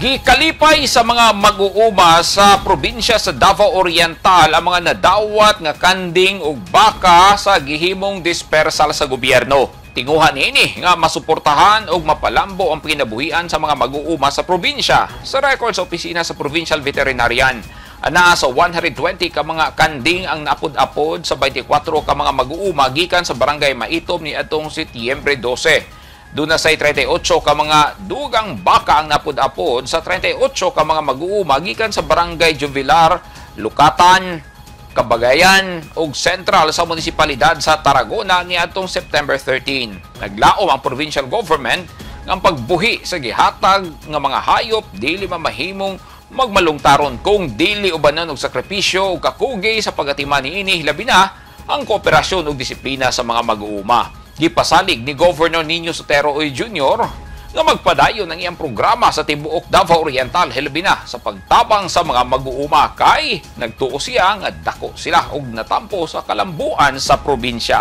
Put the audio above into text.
Gikalipay sa mga mag-uuma sa probinsya sa Davao Oriental ang mga nadawat nga kanding ug baka sa gihimong dispersal sa gobyerno. Tinguha niini nga masuportahan ug mapalambo ang kinabuhian sa mga mag-uuma sa probinsya. Sa record sa opisina sa Provincial Veterinarian, anaa sa 120 ka mga kanding ang naapod-apod sa 24 ka mga mag-uuma gikan sa Barangay Maitom ni atong Setyembre 12. Duna say 38 ka mga dugang baka ang napud-apod sa 38 ka mga mag-uuma gikan sa Barangay Juvilar, Lukatan, Kabagayan ug Central sa munisipalidad sa Tarragona niadtong September 13. Naglaom ang provincial government nga ang pagbuhi sa gihatag nga mga hayop dili mamahimong magmalungtaron kung dili ubanan og sakripisyo ug kakugi sa pagatiman niini, labi na ang kooperasyon ug disiplina sa mga mag-uuma. Gipasalig ni Governor Niño Sotero Uy Jr. nga magpadayon ang iyang programa sa tibuok Davao Oriental, hilabi na sa pagtabang sa mga mag-uuma, kay nagtuo siya nga dako sila og natampo sa kalambuan sa probinsya.